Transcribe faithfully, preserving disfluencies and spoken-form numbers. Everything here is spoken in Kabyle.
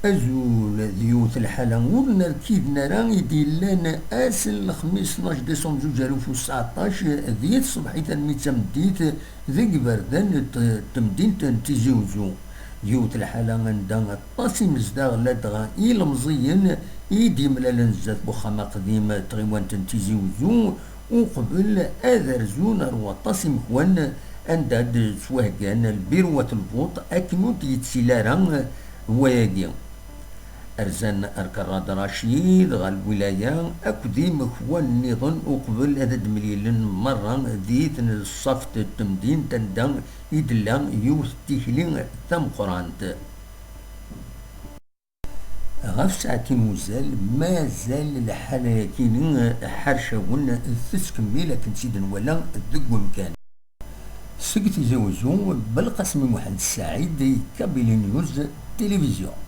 Azul, d yiwet lḥala ur nerkiden ara i d-yellan ass n lexmis tnac décembre zuǧ alaf u tseɛṭac, di tṣebḥit armi d tameddit, deg iberdan n t-, temdint n Tizi Uzzu. D yiwet lḥala anda aṭas imezdaɣ ladɣa ilemẓiyen i d-yemlalen zdat n uxxam aqdim n tɣiwant n Tizi Uzzu, uqbel ad rzun ar waṭas imekwan anda d-ttwaheggan lbirwat n lbuṭ akken ur d-yettili ara wayagi. Rzan Arkarad Racid ɣer lwilaya akked imekwan nniḍen uqbel ad d-mlilen merra di tneṣṣaft n temdint anda i d-tella yiwet n tikli tameqqrant. Ɣef saɛtin uzal, mazal lḥala-yakini ḥercawen tettkemmil akken tt-id-nwala deg wemkan. Seg Tizi Uzzu, Belqasem Muḥend Saɛid, Kabili News Télévision.